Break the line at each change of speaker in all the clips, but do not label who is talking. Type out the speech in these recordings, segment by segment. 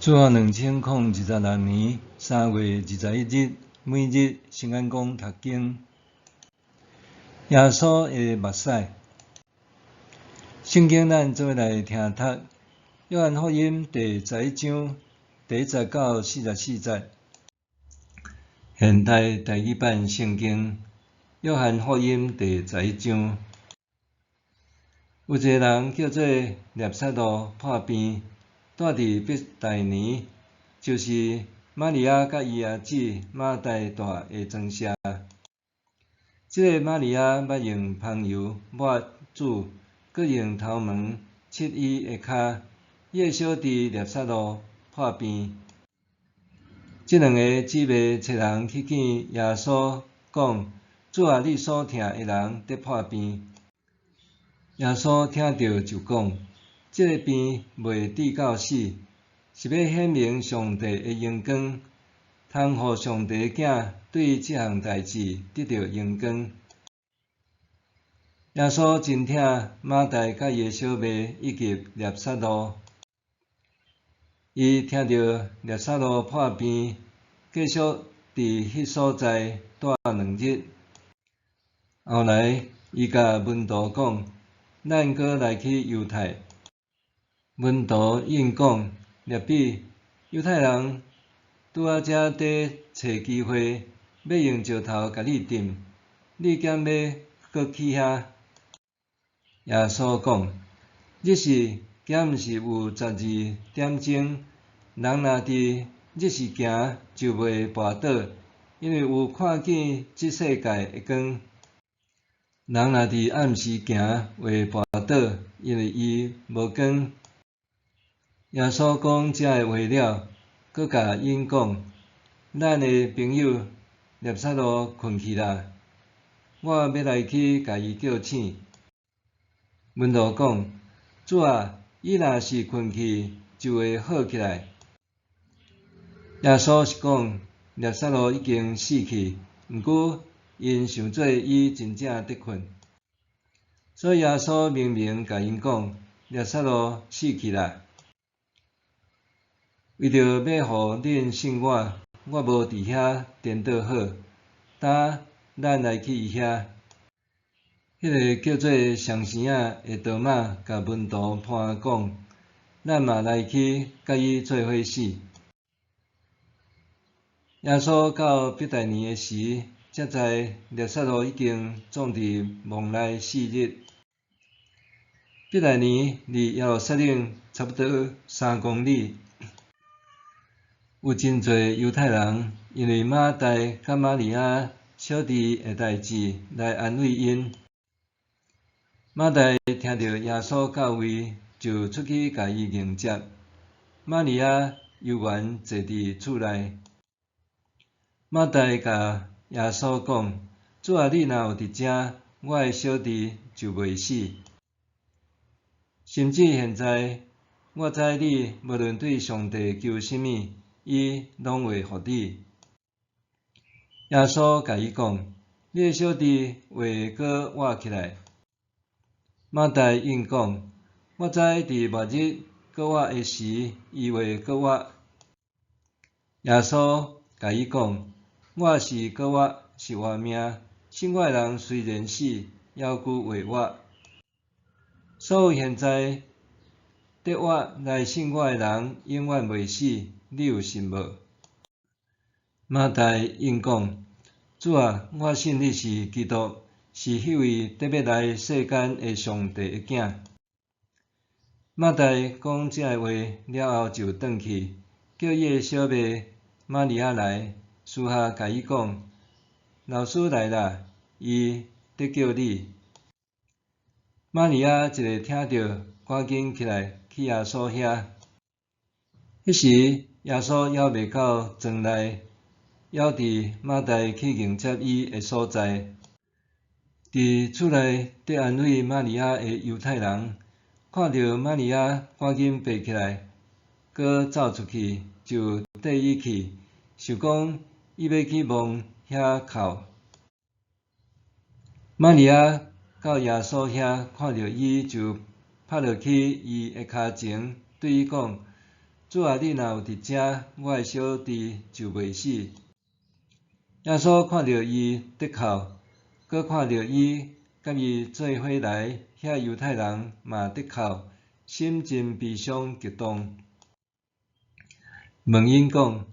主後2026年3月21日，每日聖安講讀經。耶穌的目屎。聖經咱做伙來聽讀，約翰福音第11章第1節到44節。現代台語版聖經，約翰福音第十一章。有一个人叫做拿撒路破病，蹛佇伯大尼，就是瑪利亞佮伊阿姊馬大蹛的庄舍。這个瑪利亞捌用芳油抹主，閣用頭毛拭伊的跤。伊的小弟拿撒路破病。這兩个姊妹差人去見耶穌，講：主啊，你所疼的人得破病。耶穌聽著就講：這个病袂致到死，是欲顯明上帝的榮光，通予上帝的囝對這項代誌得著榮光。耶穌真疼馬大佮伊的小妹以及拿撒路。伊聽著拿撒路破病，繼續佇彼所在蹛2日。後來，伊共門徒講：咱閣來去猶太。門徒應講：辣彼，猶太人拄仔才佇揣機會，欲用石頭共你擲，你敢欲閣去遐？耶穌講：日時敢毋是有12點鐘？人若佇日時行，就袂跋倒，因為有看見這世界的光。人若佇暗時行，會跋倒，因為伊無光。耶穌講這个話了，閣共𪜶講：咱的朋友拿撒路睏去啦，我欲來去共伊叫醒。門徒講：主啊，伊若是睏去，就會好起來。耶穌是講拿撒路已經死去，毋過𪜶想做伊真正佇睏，所以耶穌明明共𪜶講，拿撒路死去啦。為著欲予恁信我，我無佇遐顛倒好，今咱來去伊遐。彼个叫做雙生仔的多馬共門徒伴講：咱嘛來去佮伊做伙死。耶穌到伯大尼的時，才知拿撒路已經葬佇墓內4日。伯大尼離耶路撒冷差不多3公里。有真濟猶太人因為馬大佮瑪利亞小弟的代誌來安慰𪜶。馬大聽著耶穌到位，就出去共伊迎接。瑪利亞猶原坐佇厝內。馬大共耶穌講：主啊，你若有佇遮，我的小弟就袂死。甚至現在，我知你無論對上帝求啥物，伊攏會予你。耶穌共伊講：你的小弟會閣活起來。馬大應講：我知佇末日閣活的時，伊會閣活。耶穌共伊講：我是閣活，是活命，信我的人雖然死，猶閣會活。所有現在得活來信我的人，永遠袂死。你有信無？馬大應講：主啊，我信你是基督，是彼位得欲來世間的上帝的囝。馬大講這个話了後，就轉去，叫伊的小妹瑪利亞來，私下共伊講：老師來啦，伊佇叫你。瑪利亞一下聽著，趕緊起來去耶穌遐。彼時，耶穌猶未到庄內，猶佇馬大去迎接伊的所在。佇厝內佇安慰瑪利亞的猶太人，看著瑪利亞趕緊爬起來，閣走出去，就綴伊去，想講伊欲去墓遐哭。瑪利亞到耶穌遐，看著伊就拍落去伊的跤前，對伊講：主啊，你若有佇遮，我的小弟就袂死。耶穌看著伊得哭，閣看著伊佮伊做伙來遐猶太人嘛得哭，心真悲傷激動。問𪜶講：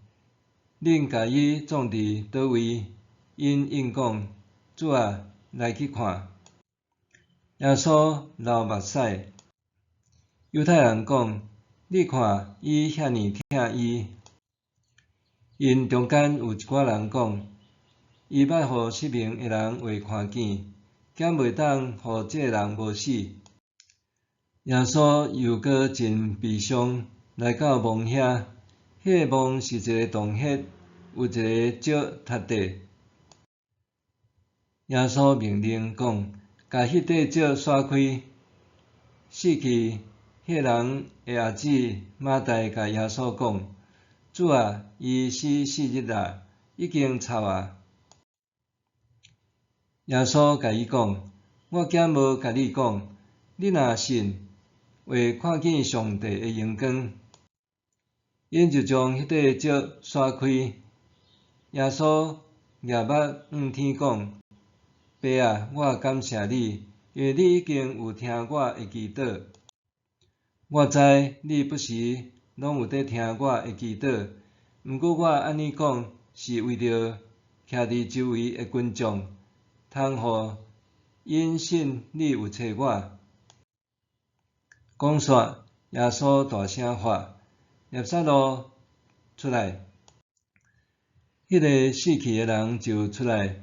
恁共伊葬佇佗位？𪜶應講：主啊，來去看。耶穌流目屎。猶太人講：你看伊遐爾疼伊。𪜶中間有一寡人講：伊捌予失明的人話看見，敢袂當予這个人無死？耶穌猶閣真悲傷，來到墓遐，彼个墓是一个洞穴，有一个石埕底。耶穌命令講：共彼塊石徙開。死去彼个人的阿姊馬大共耶穌講：主啊，伊死四日啊，已經臭啊！耶穌共伊講：我敢無共你講，你若信，會看見上帝的榮光。𪜶就將彼塊石徙開。耶穌舉目向天講：爸啊，我感謝你，因為你已經有聽我的祈禱。我知你不時攏有佇聽我的祈禱，毋過我按呢講，是為著徛佇周圍的群眾，通予𪜶信你有差我。講煞，耶穌大聲喊：拉撒路出來！彼个死去的人就出來，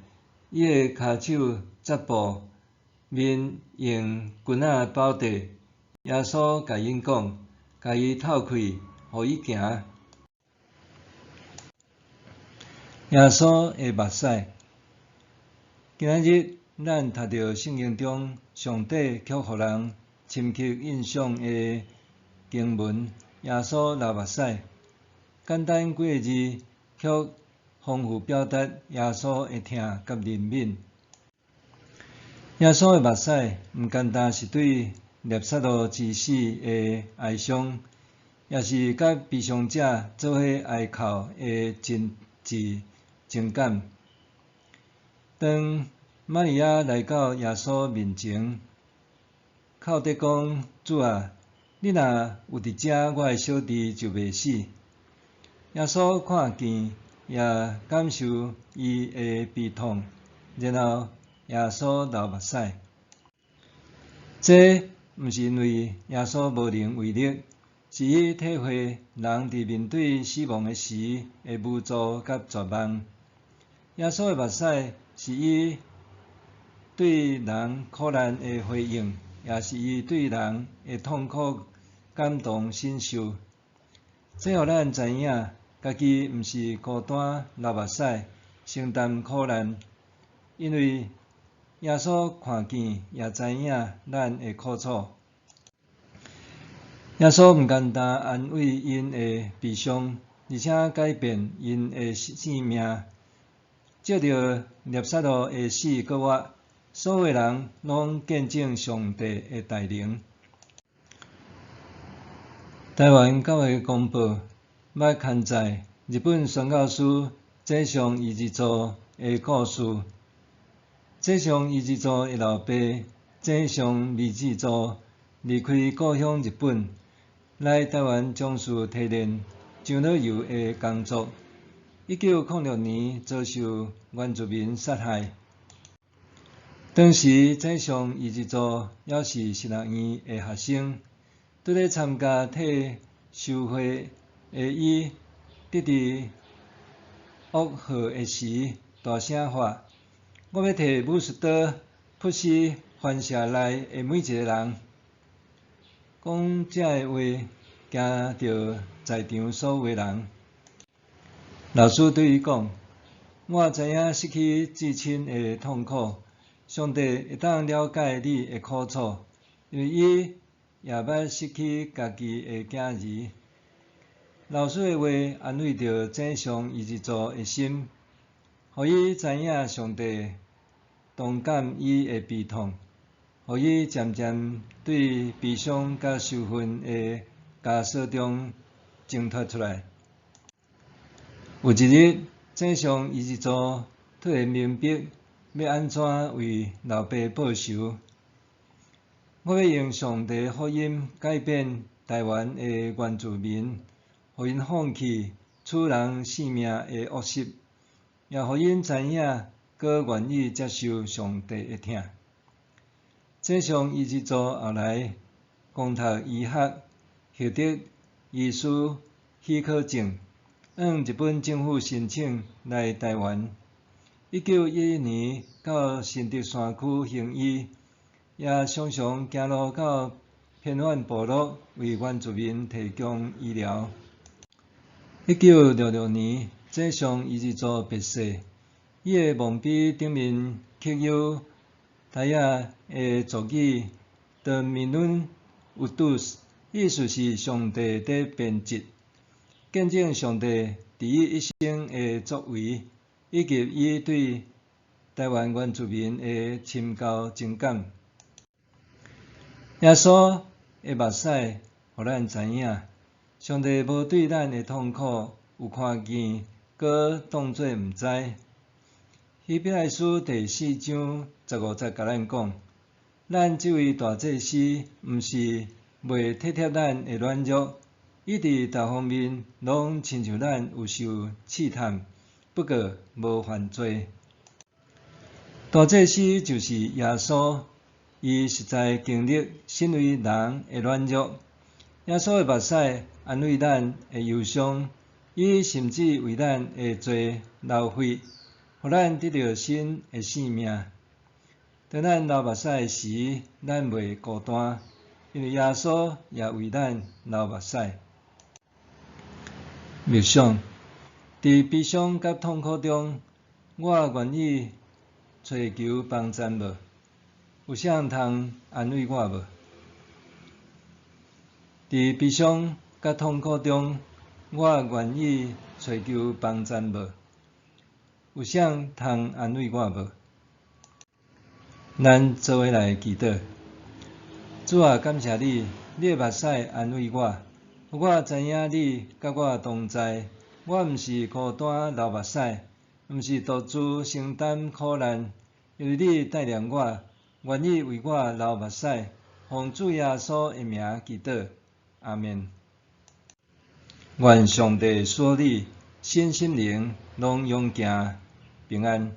伊的跤手紮布，面用巾仔包著。耶穌共𪜶講：共伊透開，予伊行。耶穌的目屎。今仔日咱讀著聖經中上帝卻予人深刻印象的經文，耶穌流目屎。簡單幾个字，卻豐富表達耶穌的疼佮憐憫。耶穌的目屎，毋干焦是對拉撒路之死的哀傷，也是佮悲傷者做伙哀哭的真摯情感。當瑪利亞來到耶穌面前，哭著講：主啊，你若有佇遮，我的小弟就袂死。耶穌看見，也感受伊的悲痛，然後耶穌流目屎。這毋是因為耶穌無能為力，是伊體會人佇面對死亡的時的無助佮絕望。耶穌的目屎是伊對人苦難的回應，也是伊對人的痛苦感同身受。這予咱知影，家己毋是孤單流目屎，承擔苦難，因為耶穌看見，也知影咱的苦楚。耶穌毋干焦安慰𪜶的悲傷，而且改變𪜶的性命。藉著拉撒路的死閣活，所有人攏見證上帝的大能。台灣教會公報捌刊載日本宣教師井上伊之助的故事。井上伊之助的老爸井上美智助離開故鄉日本，來台灣從事提煉樟腦油的工作。1906年遭受原住民殺害。當時井上伊之助猶是神學院的學生，拄咧參加替修會的伊，得佇噩耗的時，大聲喊：我欲提武士刀，噗死寒舍內的每一个人。講這个話，驚著在場所有人。老師對伊講：我知影失去至親的痛苦，上帝會當了解你的苦楚，因為伊也捌失去家己的囝兒。老師的話安慰著井上伊之助的心，予伊知影上帝同感伊的悲痛，予伊漸漸對悲傷佮仇恨的枷鎖中掙脫出來。有一日，井上伊之助突然明白欲按怎為老爸報仇。我欲用上帝福音改變台灣的原住民，予𪜶放棄取人性命的惡習，也予𪜶知影，閣願意接受上帝的疼。井上伊之助後來攻讀醫學，獲得醫師許可證，按日本政府申請來台灣。1911年到新竹山區行醫，也常常行路到偏遠部落為原住民提供醫療。1966年，井上伊之助別逝，伊的墓碑頂面刻有台語的族語 “Temenun Utus”，意思是上帝佇編織，見證上帝佇伊一生的作為，以及伊對台灣原住民的深厚情感。耶穌的目屎，予咱知影，上帝無對咱的痛苦有看見，閣當做毋知。希伯來書第四章十五節共咱講，咱這位大祭司毋是袂體貼咱的軟弱，伊佇逐方面攏親像咱有受試探，不過無犯罪。大祭司就是耶穌，伊實在經歷身為人的軟弱。耶穌的目屎安慰咱的憂傷，伊甚至為咱的罪流血，予咱得著新的生命。當咱流目屎時，咱袂孤單，因為耶穌也為咱流目屎。默想，佇悲傷佮痛苦中，我願意揣求幫贊無？有啥人通安慰我無？佇悲傷佮痛苦中，我願意揣求幫贊無？有啥人通安慰我無？咱做伙來祈禱。主啊，感謝你，你的目屎安慰我，予我知影你佮我同在。我毋是孤單流目屎，毋是獨自承擔苦難，因為你帶領我，願意為我流目屎。奉主耶穌的名祈禱，阿們。願上帝賜你身心靈攏勇健平安。